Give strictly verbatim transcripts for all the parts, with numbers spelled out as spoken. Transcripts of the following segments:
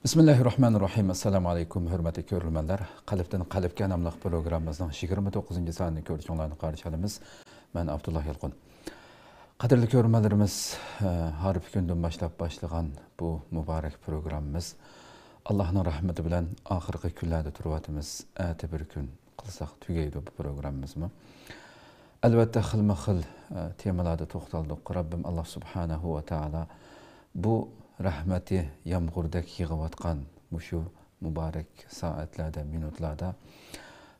بىسمىللاھىررەھمانىررەھىم. ئەسسالامۇ ئەلەيكۇم، ھۆرمەتلىك كۆرۈرمەنلەر. قەلبتىن قەلبكە ناملىق پروگراممىمىزنىڭ يىگىرمە توققۇزىنچى سانىنى كۆرۈشۈڭلارنى قارشى ئالىمىز. مەن ئابدۇللا يالقۇن. قەدىرلىك كۆرۈرمەنلىرىمىز، ھە، ھارپا كۈندىن باشلاپ باشلىغان بۇ مۇبارەك پروگراممىمىز ئاللاھنىڭ رەھمىتى بىلەن ئاخىرقى كۈنلەردە تۇرۇۋاتىمىز. ئەتە بىر كۈن قىلساق تۈگەيدۇ بۇ پروگراممىمىزمۇ. ئەلۋەتتە، خىلمۇ خىل، ئە، تېمىلاردا توختالدۇق. رەببىم ئاللا سۇبھانەھۇ ۋە تائالا بۇ رەھمىتى يامغۇردەك يېغىۋاتقان مۇشۇ مۇبارەك سائەتلەردە، مىنۇتلاردا،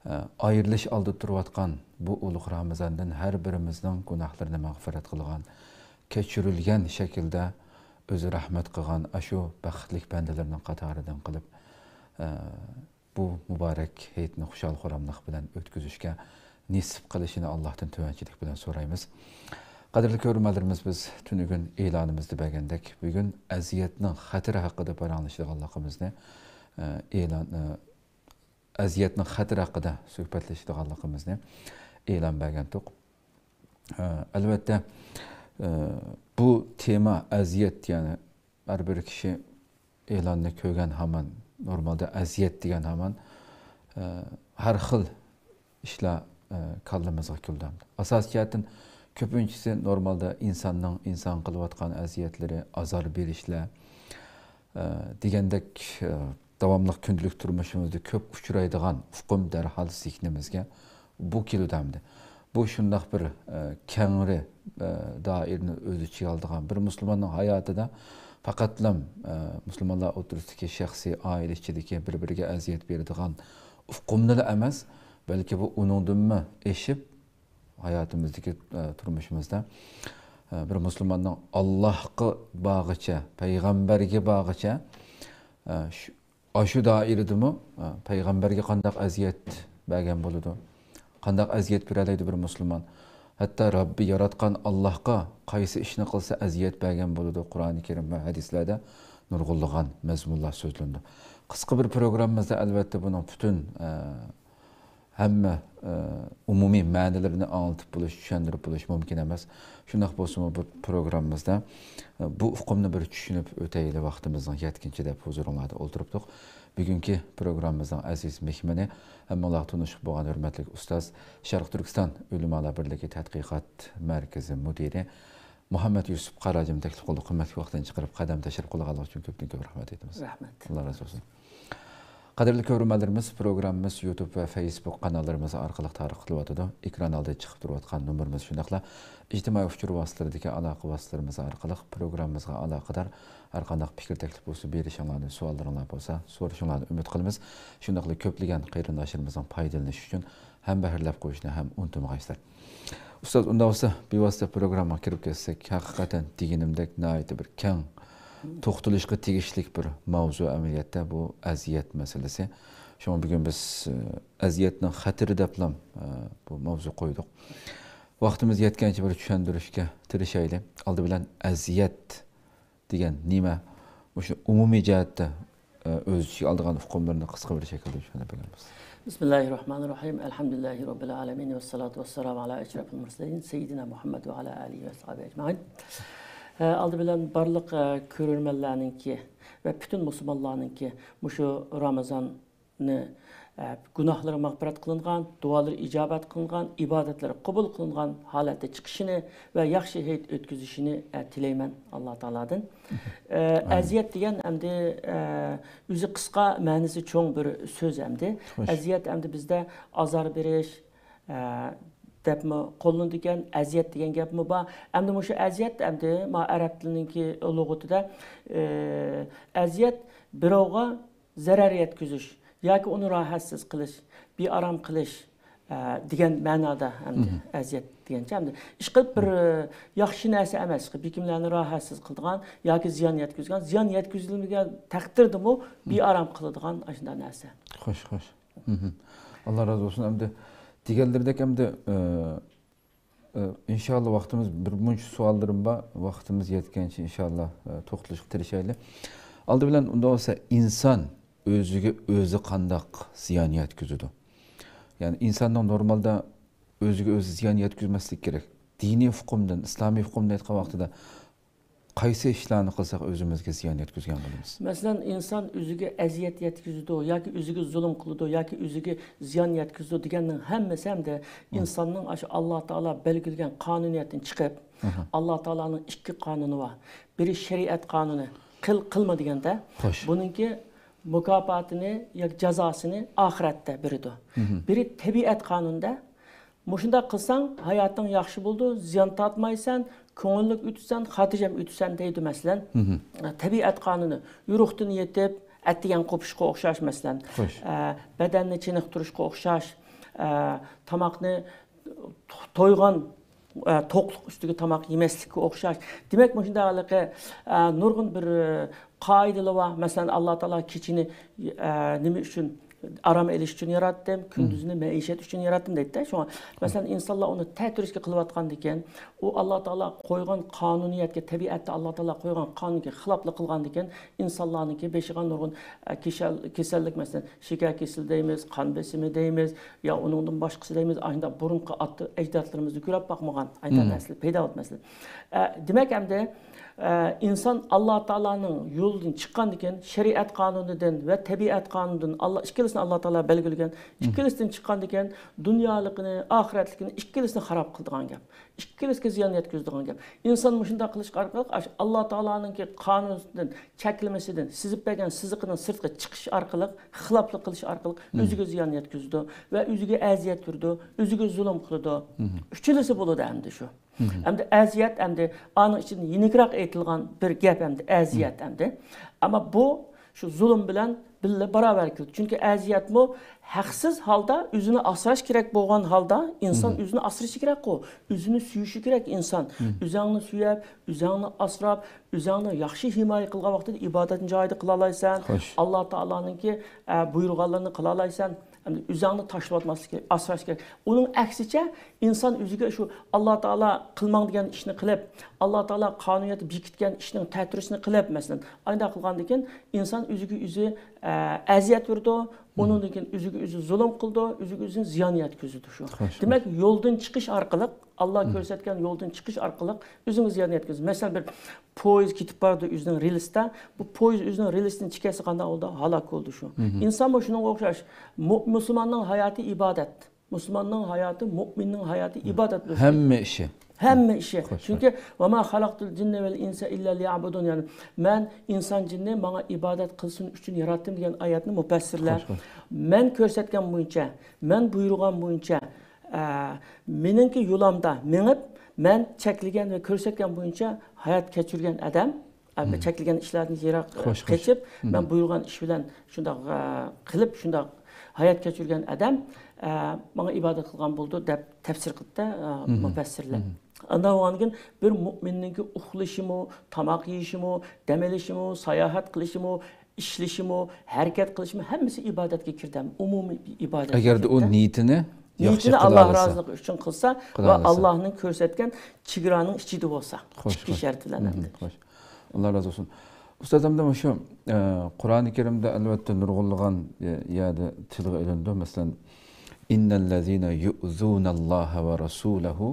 ئە، ئايرىلىش ئالدىدا تۇرۇۋاتقان بۇ ئۇلۇغ رامىزاندىن ھەر بىرىمىزنىڭ گۇناھلىرىنى مەغپىرەت قىلغان، كەچۈرۈلگەن شەكىلدە ئۆزى رەھمەت قىلغان ئاشۇ بەختلىك بەندىلىرىنىڭ قاتارىدىن قىلىپ، ئە، بۇ مۇبارەك ھېيتنى خۇشال-خۇراملىق بىلەن ئۆتكۈزۈشكە نېسىپ قىلىشىنى ئاللاھتىن تۆۋەنچىلىك بىلەن سورايمىز. قەدىرلىك كۆرۈرمەنلىرىمىز، بىز تۈنۈگۈن ئېلانىمىزدا بەرگەندەك، بۈگۈن ئەزىيەتنىڭ خەتىرى ھەققىدە پاراڭلىشىدىغانلىقىمىزنى، ئە، ئېلان، ئە، ئەزىيەتنىڭ خەتىرى ھەققىدە سۆھبەتلىشىدىغانلىقىمىزنى ئېلان بەرگەنتۇق. ئە، ئەلۋەتتە، ئە، بۇ تېما ئەزىيەت، يەنى ھەر بىر كىشى ئېلاننى كۆرگەن ھامان، نورمالدا ئەزىيەت دېگەن ھامان، ئە، ھەر خىل ئىشلار، ئە، كاللىمىزغا كېلىدۇ. ئاساسىي جەھەتتىن كۆپىنچىسى نورمالدا ئىنساننىڭ ئىنسان قىلىۋاتقان ئەزىيەتلىرى، ئازار بېرىشلەر، ئە، دېگەندەك، ئە، داۋاملىق كۈندىلىك تۇرمۇشىمىزدا كۆپ ئۇچرايدىغان ئۇقۇم دەرھال زېھنىمىزگە بۇ كېلىدۇ ئەمدى. بۇ شۇنداق بىر، ئە، كەڭرى، ئە، دائىرىنى ئۆز ئىچىگە ئالىدىغان، بىر مۇسۇلماننىڭ ھاياتىدا پەقەتلا، ئە، مۇسۇلمانلار ئوتتۇرىسىدىكى شەخسىي، ئائىلە ئىچىدىكى بىر-بىرىگە ئەزىيەت بېرىدىغان ئۇقۇمنىلا ئەمەس، بەلكى بۇ ئۇنىڭدىنمۇ ئېشىپ، ھاياتىمىزدىكى، ئە، تۇرمۇشىمىزدا، ئە، بىر مۇسۇلماننىڭ ئاللاھقا بارغىچە، پەيغەمبەرگە بارغىچە، ئە، شۇ، ئاشۇ دائىرىدىمۇ، ئە، پەيغەمبەرگە قانداق ئەزىيەت بەرگەن بولىدۇ؟ قانداق ئەزىيەت بېرەلەيدۇ بىر مۇسۇلمان؟ ھەتتا رەببى ياراتقان ئاللاھقا قايسى ئىشنى قىلسا ئەزىيەت بەرگەن بولىدۇ؟ قۇرئانى كەرىم ۋە ھەدىسلەردە نۇرغۇنلىغان مەزمۇنلار سۆزلىنىدۇ. قىسقا بىر پروگراممىمىزدا، ئەلۋەتتە، بۇنىڭ پۈتۈن، ئە، ھەممە، ئە، ئومۇمىي مەنىلىرىنى ئاڭلىتىپ بولۇش، چۈشەندۈرۈپ بولۇش مۇمكىن ئەمەس. شۇنداق بولسىمۇ، بۇ پروگراممىمىزدا، ئە، بۇ ئۇقۇمنى بىر چۈشىنىپ ئۆتەيلى، ۋاقتىمىزنىڭ يەتكىنىچە دەپ ھۇزۇرۇڭلاردا ئولتۇرۇپتۇق. بۈگۈنكى پروگراممىمىزنىڭ ئەزىز مېھمىنى، ھەممىڭلارغا تونۇش بولغان ھۆرمەتلىك ئۇستاز، شەرقىي تۈركىستان ئۆلىمالار بىرلىكى تەتقىقات مەركىزى مۇدىرى، مۇھەممەد يۈسۈپ قاراجىم تەكلىپ قىلدى. قىممەتلىك ۋاقتىنى چىقىرىپ، قەدەم تەشرىپ قىلغانلىقى ئۈچۈن كۆپتىن كۆپ رەھمەت ئېيتىمىز. رەھمەت. ئاللا رازى بولسۇن. قەدىرلىك كۆرۈرمەنلىرىمىز، پروگراممىمىز يۇتۇب ۋە فېيسبۇك قاناللىرىمىز ئارقىلىق تارقىتىلىۋاتىدۇ. ئېكران ئالدىدا چىقىپ تۇرۇۋاتقان نومۇرىمىز، شۇنداقلا ئىجتىمائىي ئۇچۇر ۋاسىتىلىرىدىكى ئالاقە ۋاسىتىلىرىمىز ئارقىلىق پروگراممىمىزغا ئالاقىدار ھەر قانداق پىكىر تەكلىپ بولسا بېرىشىڭلارنى، سوئاللىرىڭلار بولسا سورىشىڭلارنى ئۈمىد قىلىمىز. شۇنداقلا كۆپلىگەن قېرىنداشلىرىمىزنىڭ پايدىلىنىشى ئۈچۈن ھەمبەھىرلەپ قويۇشنى ھەم ئۇنتۇمىغايسىلەر. ئۇستاز، ئۇنداق بولسا، بىۋاسىتە پروگراممىغا كىرىپ كەتسەك، ھەقىقەتەن دېگىنىمدەك ناھايىتى بىر كەڭ توختىلىشقا تېگىشلىك بىر ماۋزۇ ئەمەلىيەتتە بۇ ئەزىيەت مەسىلىسى. شۇڭا بۈگۈن بىز، ئە، ئەزىيەتنىڭ خەتىرى دەپلا، ئە، بۇ ماۋزۇ قويدۇق. ۋاقتىمىز يەتكەنچە بىر چۈشەندۈرۈشكە تىرىشايلى. ئالدى بىلەن ئەزىيەت دېگەن نېمە؟ مۇشۇ ئومۇمىي جەھەتتە، ئە، ئۆز ئىچىگە ئالىدىغان ئۇقۇملىرىنى قىسقا بىر شەكىلدە چۈشەندۈرۈپ بەرگەن بولسا. بىسمىللاھىررەھمانىررەھىم. ئەلھەمدۇلىللاھى رەببىل ئالەمىن. ۋەسسالاتۇ ۋەسسالامۇ ئالا ئەشرەفىل مۇرسەلىن سەييىدىنا مۇھەممەد ۋە ئالا ئالىھى ۋە ئەسھابىھى ئەجمەئىن. ئە، ئالدى بىلەن بارلىق، ئە، كۆرۈرمەنلەرنىڭكى ۋە پۈتۈن مۇسۇلمانلارنىڭكى مۇشۇ رامىزان نى، ئە، گۇناھلىرى مەغپىرەت قىلىنغان، دۇئالىرى ئىجابەت قىلىنغان، ئىبادەتلىرى قوبۇل قىلىنغان ھالەتتە چىقىشىنى ۋە ياخشى ھېيت ئۆتكۈزۈشىنى، ئە، تىلەيمەن ئاللا تائالادىن. ئە، ئەزىيەت دېگەن ئەمدى، ئە، ئۆزى قىسقا، مەنىسى چوڭ بىر سۆز ئەمدى. ئەزىيەت ئەمدى بىزدە ئازار بېرىش، ئە، دەپمۇ قوللىنىدىكەن، ئەزىيەت دېگەن گەپمۇ بار. ئەمدى مۇشۇ ئەزىيەت ئەمدى ما ئەرەب تىلىنىڭكى لۇغىتىدە، ئە، ئەزىيەت بىراۋغا زەرەر يەتكۈزۈش ياكى ئۇنى راھەتسىز قىلىش، بىئارام قىلىش، ئە، دېگەن مەنادا ئەمدى ئەزىيەت دېگەنچە ئەمدى ئىشقىلىپ بىر، ئە، ياخشى نەرسە ئەمەس، بېكىملەرنى راھەتسىز قىلىدىغان ياكى زىيان يەتكۈزىدىغان، زىيان يەتكۈزۈلمىگەن تەقدىردىمۇ بىئارام قىلىدىغان ئاشۇنداق نەرسە. خوش، خوش. ئاللا رازى بولسۇن. ئەمدى دېگەنلىرىدەك ئەمدى، ئە، ئى، ئىنشاللا ۋاقتىمىز بىر مۇنچە سوئاللىرىم بار. ۋاقتىمىز يەتكەنچە ئىنشاللا، ئى، توختىلىشقا تىرىشايلى. ئالدى بىلەن ئۇنداق بولسا ئىنسان ئۆزىگە ئۆزى قانداق زىيان يەتكۈزىدۇ؟ يەنى ئىنساننىڭ نورمالدا ئۆزىگە ئۆزى زىيان يەتكۈزمەسلىك كېرەك. دىنىي ئۇقۇمدىن، ئىسلامىي ئۇقۇمدىن ئېيتقان ۋاقتىدا قايسى ئىشلارنى قىلساق ئۆزىمىزگە زىيان يەتكۈزگەن بولىمىز؟ مەسىلەن، ئىنسان ئۆزىگە ئەزىيەت يەتكۈزىدۇ ياكى ئۆزىگە زۇلۇم قىلىدۇ ياكى ئۆزىگە زىيان يەتكۈزىدۇ دېگەننىڭ ھەممىسى ھەمدە ئىنساننىڭ ئاشۇ ئاللا تائالا بەلگىلىگەن قانۇنىيەتتىن چىقىپ، ئاللا تائالانىڭ ئىككى قانۇنى بار. بىرى شەرىئەت قانۇنى، قىل، قىلما دېگەندە، بۇنىڭكى مۇكاپاتىنى ياكى جازاسىنى ئاخىرەتتە بېرىدۇ. بىرى تەبىئەت قانۇنىدا، مۇشۇنداق قىلساڭ، ھاياتىڭ ياخشى بولىدۇ، زىيان تارتمايسەن، كۆڭۈللۈك ئۆتىسەن، خاتىرجەم ئۆتىسەن دەيدۇ، مەسىلەن. تەبىئەت قانۇنى، يورۇقتىن يېتىپ، ئەتىگەن قوپۇشقا ئوخشاش، مەسىلەن. ئە، بەدەننى چېنىقتۇرۇشقا ئوخشاش، ئە، تاماقنى تويغان، ئە، توقلۇق ئۈستىگە تاماق يېمەسلىككە ئوخشاش. دېمەك، مۇشۇنداق ھېلىقى، ئە، نۇرغۇن بىر، ئە، قائىدىلىرى بار. مەسىلەن، ئاللا تائالا كېچىنى، ئە، نېمە ئۈچۈن؟ ئارام ئېلىش ئۈچۈن ياراتتىم، كۈندۈزنى مەئىشەت ئۈچۈن ياراتتىم دەيدۇ-دە. شۇڭا، مەسىلەن، ئىنسانلار ئۇنى تەتۈرىسىگە قىلىۋاتقاندىكىن، ئۇ ئاللا تائالا قويغان قانۇنىيەتكە، تەبىئەتتە ئاللا تائالا قويغان قانۇنغا خىلاپلىق قىلغاندىكىن، ئىنسانلارنىڭكى بېشىغا نۇرغۇن، ئە، كېسەل-، كېسەللىك، مەسىلەن، شېكەر كېسىلى دەيمىز، قان بېسىمى دەيمىز، يا ئۇنىڭدىن باشقىسى دەيمىز، ئاشۇنداق بۇرۇنقى ئاتا-ئەجدادلىرىمىزدا كۆرۈپ باقمىغان ئاشۇنداق نەرسىلەر پەيدا بولۇپ، مەسىلەن. ئە، دېمەك، ئەمدى، ئە، ئىنسان ئاللا تائالانىڭ يولىدىن چىققاندىكىن، شەرىئەت قانۇنىدىن ۋە تەبىئەت قانۇنىدىن، ئاللا، ئىككىلىسىنى ئاللا تائالا بەلگىلىگەن، ئىككىلىسىدىن چىققاندىكىن، دۇنيالىقىنى، ئاخىرەتلىكىنى، ئىككىلىسىنى خاراب قىلىدىغان گەپ. ئىككىلىسىگە زىيان يەتكۈزىدىغان گەپ. ئىنسان مۇشۇنداق قىلىش ئارقىلىق، ئاش-، ئاللا تائالانىڭكى قانۇنىدىن، چەكلىمىسىدىن، سىزىپ بەرگەن سىزىقىدىن سىرتقا چىقىش ئارقىلىق، خىلاپلىق قىلىش ئارقىلىق ئۆزىگە زىيان يەتكۈزىدۇ ۋە ئۆزىگە ئەزىيەت بېرىدۇ، ئۆزىگە زۇلۇم قىلىدۇ. ئۈچىلىسى بولىدۇ ئەمدى شۇ. ئەمدى ئەزىيەت، ئەمدى ئانىڭ ئىچىدىن يېنىكراق ئېيتىلغان بىر گەپ ئەمدى ئەزىيەت ئەمدى. ئەمما بۇ شۇ زۇلۇم بىلەن بىللە باراۋەر كېلىدۇ. چۈنكى ئەزىيەتمۇ ھەقسىز ھالدا ئۆزىنى ئاسراش كېرەك بولغان ھالدا ئىنسان ئۆزىنى ئاسرىشى كېرەكقۇ. ئۆزىنى سۆيۈشى كېرەك ئىنسان. ئۆزۈڭنى سۆيۈپ، ئۆزۈڭنى ئاسراپ، ئۆزۈڭنى ياخشى ھىمايە قىلغان ۋاقتىدا ئىبادەتنى جايىدا قىلالايسەن. خوش. ئاللا تائالانىڭكى، ئە، بۇيرۇغانلىرىنى قىلالايسەن. ئەمدى ئۆزۈڭنى تاشلىۋاتماسلىق كېرەك، ئاسراش كېرەك. ئۇنىڭ ئەكسىچە، ئىنسان ئۆزىگە شۇ ئاللا تائالا قىلماڭ دېگەن ئىشنى قىلىپ، ئاللا تائالا قانۇنىيەتتە بېكىتكەن ئىشنىڭ تەتۈرىسىنى قىلىپ، مەسىلەن، ئانداق قىلغاندىن كېيىن ئىنسان ئۆزىگە ئۆزى، ئە، ئەزىيەت بېرىدۇ، ئۇنىڭدىن كېيىن ئۆزىگە ئۆزى زۇلۇم قىلىدۇ، ئۆزىگە ئۆزى زىيان يەتكۈزىدۇ شۇ. خوش، خوش. دېمەك، يولدىن چىقىش ئارقىلىق، ئاللا كۆرسەتكەن يولدىن چىقىش ئارقىلىق ئۆزىڭىز زىيان يەتكۈزىسىز. مەسىلەن، بىر پويىز كېتىپ بارىدۇ ئۆزىنىڭ رېلىسىدا. بۇ پويىز ئۆزىنىڭ رېلىسىدىن چىكەلسە قانداق بولىدۇ؟ ھالاك بولىدۇ شۇ. ئىنسانمۇ شۇنىڭغا ئوخشاش. مۇ-، مۇسۇلماننىڭ ھاياتى ئىبادەت. مۇسۇلماننىڭ ھاياتى، مۇئمىننىڭ ھاياتى ئىبادەت بولۇش كېرەك. ھەممە ئىشى. ھەممە ئىشى. خوش، چۈنكى، «ۋەما خەلەقتۇل جىننە ۋەل ئىنسە ئىللا لىيەبۇدۇن»، يەنى، «مەن ئىنسان جىننى ماڭا ئىبادەت قىلسۇن ئۈچۈن ياراتتىم» دېگەن ئايەتنى مۇپەسسىرلەر، خوش، خوش. «مەن كۆرسەتكەن بويىچە، مەن بۇيرۇغان بويىچە، ئە، مېنىڭكى يولۇمدا مېڭىپ، مەن چەكلىگەن ۋە كۆرسەتكەن بويىچە ھايات كەچۈرگەن ئادەم، ئە، چەكلىگەن ئىشلاردىن يىراق، خوش، خوش. قېچىپ، مەن بۇيرۇغان ئىش بىلەن شۇنداق، ئە، قىلىپ، شۇنداق ھايات كەچۈرگەن ئادەم، ئە، ماڭا ئىبادەت قىلغان بولىدۇ» دەپ تەپسىر قىلدى، ئە، مۇپەسسىرلەر. ئانداق بولغاندىن كېيىن بىر مۇئمىننىڭكى ئۇخلىشىمۇ، تاماق يېيىشىمۇ، دەم ئېلىشىمۇ، ساياھەت قىلىشىمۇ، ئىشلىشىمۇ، ھەرىكەت قىلىشىمۇ، ھەممىسى ئىبادەتكە كىردى. ئومۇمىي ئىبادەت. ئەگەردە ئۇ نىيىتىنى ياخشى نىيىتىنى قىلالىسا. ئاللا رازىلىقى ئۈچۈن قىلسا ۋە قىلالىسا. ئاللانىڭ كۆرسەتكەن چېگرانىڭ ئىچىدە بولسا. خوش، ئىككى شەرت بىلەن ئەمدى. خوش. ئاللا رازى بولسۇن. ئۇستاز، ئەمدى مۇشۇ، ئە، قۇرئانى كەرىمدە ئەلۋەتتە نۇرغۇنلىغان، ئە، يەردە تىلغا ئېلىنىدۇ. مەسىلەن، «ئىننەللەزىنە يۇئزۇنەللاھە ۋە رەسۇلەھۇ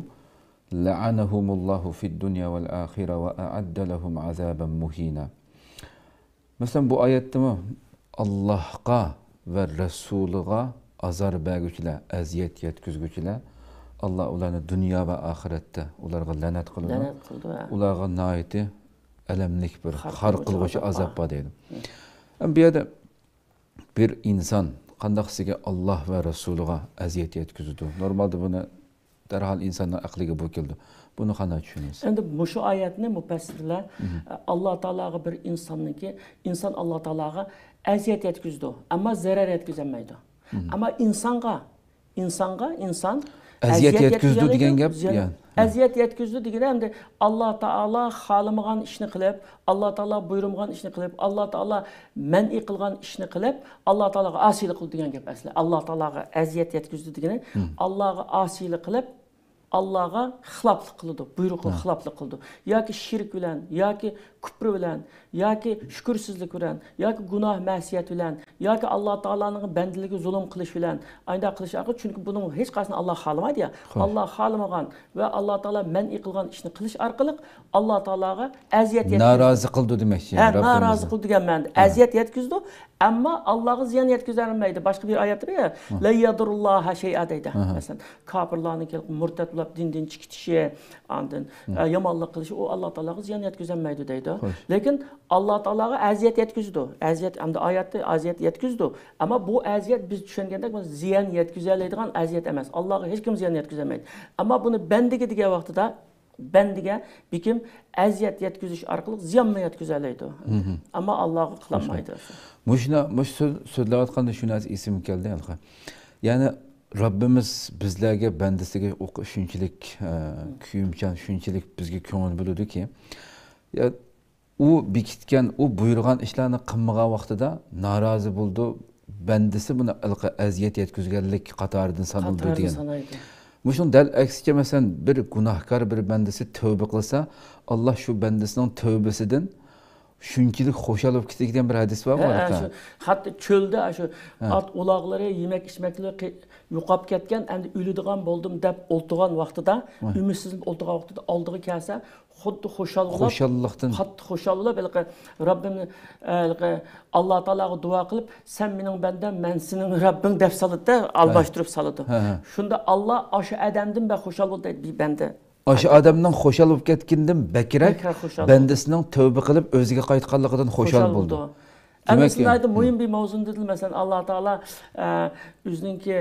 لەئەنەھۇمۇللاھۇ فىددۇنيا ۋەل ئاخىرە ۋە ئەئەددە لەھۇم ئازابەن مۇھىنا.» مەسىلەن، بۇ ئايەتتىمۇ «ئاللاھقا ۋە رەسۇلىغا ئازار بەرگۈچىلەر، ئەزىيەت يەتكۈزگۈچىلەر، ئاللا ئۇلارنى دۇنيا ۋە ئاخىرەتتە ئۇلارغا لەنەت قىلىدۇ. لەنەت قىلىدۇ، ھە. ئۇلارغا ناھايىتى ئەلەملىك بىر خار قىلغۇچى ئازاب بار» دەيدۇ. ھە. ئەمما بۇ يەردە بىر ئىنسان قانداقسىگە ئاللا ۋە رەسۇلىغا ئەزىيەت يەتكۈزىدۇ؟ نورمالدا بۇنى دەرھال ئىنساننىڭ ئەقلىگە بۇ كېلىدۇ. بۇنى قانداق چۈشىنىسىز؟ ئەمدى مۇشۇ ئايەتنى مۇپەسسىرلەر، ئە، ئاللا تائالاغا بىر ئىنساننىڭكى، ئىنسان ئاللا تائالاغا ئەزىيەت يەتكۈزىدۇ، ئەمما زەرەر يەتكۈزەلمەيدۇ. ئەمما ئىنسانغا، ئىنسانغا ئىنسان ئەزىيەت ئەزىيەت يەتكۈزىدۇ يەتكۈزەلەيدۇ، دېگەن گەپ، زىيان، يەنى. ئەزىيەت يەتكۈزىدۇ دېگىنى ئەمدى ئاللا تائالا خالىمىغان ئىشنى قىلىپ، ئاللا تائالا بۇيرۇمىغان ئىشنى قىلىپ، ئاللا تائالا مەنئى قىلغان ئىشنى قىلىپ، ئاللا تائالاغا ئاسىيلىق قىلىدۇ دېگەن گەپ ئەسلى. ئاللا تائالاغا ئەزىيەت يەتكۈزدى دېگىنى، ئاللاغا ئاسىيلىق قىلىپ، ئاللاغا خىلاپلىق قىلىدۇ، بۇيرۇقىغا خىلاپلىق قىلىدۇ. ياكى شىرك بىلەن، ياكى كۇپر بىلەن ياكى شۈكۈرسىزلىك بىلەن ياكى گۇناھ مەسىيەت بىلەن ياكى ئاللا تائالانىڭ بەندىلىرىگە زۇلۇم قىلىش بىلەن ئاينداق قىلىش ئارقىلىق، چۈنكى بۇنىڭ ھېچقايسىنى ئاللا خالىمايدۇ يا. خالىمىغان ۋە ئاللا تائالا مەنئى قىلغان ئىشنى قىلىش ئارقىلىق ئاللا تائالاغا ئەزىيەت يەتكۈزىدۇ. نارازى قىلدى دېمەكچى. ھە، نارازى قىلدى دېگەن مەنىدە. ئەزىيەت يەتكۈزىدۇ، ئەمما ئاللاغا زىيان يەتكۈزەلمەيدۇ. باشقا بىر ئايەتتە بار يا، لەن يەدۇررۇللاھە شەيئا دەيدۇ. مەسىلەن، كاپىرلارنىڭ مۇرتەت بولۇپ دىندىن چىقىشى، ئاندىن ئە، يامانلىق قىلىشى، ئۇ ئاللا تائالاغا زىيان يەتكۈزەلمەيدۇ دەيدۇ. لېكىن ئاللا تائالاغا ئەزىيەت يەتكۈزىدۇ. ئەزىيەت، ئەمدى ئايەتتە ئەزىيەت يەتكۈزىدۇ. ئەمما بۇ ئەزىيەت بىز چۈشەنگەندەك زىيان يەتكۈزەلەيدىغان ئەزىيەت ئەمەس. ئاللاغا ھېچكىم زىيان يەتكۈزەلمەيدۇ. ئەمما بۇنى بەندىگە دېگەن ۋاقتىدا بەندىگە بىكىم ئەزىيەت يەتكۈزۈش ئارقىلىق زىيانمۇ يەتكۈزەلەيدۇ. ئەمما ئاللاغا قىلالمايدۇ. مۇشۇ، مۇشۇ سۆز، سۆزلەۋاتقاندا شۇ نەرسە ئېسىمگە كەلدى ھېلىقى. يەنى رەببىمىز بىزلەرگە، بەندىسىگە ئۇ شۇنچىلىك، ئە، كۆيۈمچان، شۇنچىلىك بىزگە كۆڭۈل بۆلىدۇكى، يا، ئۇ بېكىتكەن، ئۇ بۇيرۇغان ئىشلارنى قىلمىغان ۋاقتىدا نارازى بولىدۇ، بەندىسى بۇنى ھېلىقى ئەزىيەت يەتكۈزگەنلىك قاتارىدىن سانىلىدۇ دېگەن. مۇشۇنىڭ دەل ئەكسىچە، مەسىلەن، بىر گۇناھكار بىر بەندىسى تەۋبە قىلسا، ئاللا شۇ بەندىسىنىڭ تەۋبىسىدىن شۇنچىلىك خۇشال بولۇپ كېتىدىكەن بىر ھەدىس بار. ھە، ھە، شۇ، ھەتتا چۆلدە شۇ ئات ئۇلاغلىرى، يېمەك ئىچمەكلىرى قى-، يوقاپ كەتكەن، ئەمدى ئۆلىدىغان بولدۇم دەپ ئولتۇرغان ۋاقتىدا، ئۈمىدسىزلىنىپ ئولتۇرغان ۋاقتىدا ئالدىغا كەلسە، خۇددى خۇشال بولۇپ، خۇشاللىقتىن، قاتتىق خۇشال بولۇپ، ھېلىقى رەببىم، ھېلىقى ئاللا تائالاغا دۇئا قىلىپ، سەن مېنىڭ بەندەم، مەن سېنىڭ رەببىڭ دەپ سالىدۇ، ئالماشتۇرۇپ سالىدۇ. شۇندا ئاللا ئاشۇ ئادەمدىن بەك خۇشال بولدى دەيدۇ، بىر بەندە. ئاشۇ ئادەمنىڭ خۇشال بولۇپ كەتكىنىدىن بەكرەك، بەكرەك خۇشال بولدى. بەندىسىنىڭ تەۋبە قىلىپ ئۆزىگە قايتقانلىقىدىن خۇشال بولىدۇ. دېمەك، ئەمدى سىز ناھايىتى مۇھىم بىر مەۋزۇنى دېدىڭىز. مەسىلەن، ئاللا تائالا، ئە، ئۆزىنىڭكى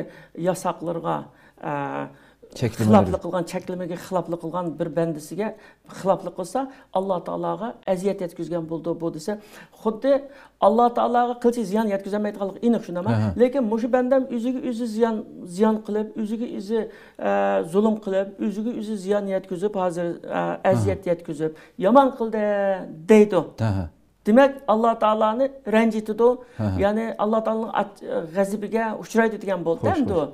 ياساقلىرىغا، ئە، خىلاپلىق قىلغان، چەكلىمىگە خىلاپلىق قىلغان بىر بەندىسىگە خىلاپلىق قىلسا، ئاللا تائالاغا ئەزىيەت يەتكۈزگەن بولىدۇ بۇ دېسە، خۇددى ئاللا تائالاغا قىلچە زىيان يەتكۈزەلمەيدىغانلىقى ئېنىق شۇنداقمۇ؟ لېكىن مۇشۇ بەندەم ئۆزىگە ئۆزى زىيان، زىيان قىلىپ، ئۆزىگە ئۆزى، ئە، زۇلۇم قىلىپ، ئۆزىگە ئۆزى زىيان يەتكۈزۈپ، ھازىر، ئە، ئەزىيەت يەتكۈزۈپ، يامان قىلدى دەيدۇ. دېمەك، ئاللا تائالانى رەنجىتىدۇ. يەنى ئاللا تائالانىڭ ئاچ-، غەزىپىگە ئۇچرايدۇ دېگەن بولدى ئەمدى ئۇ.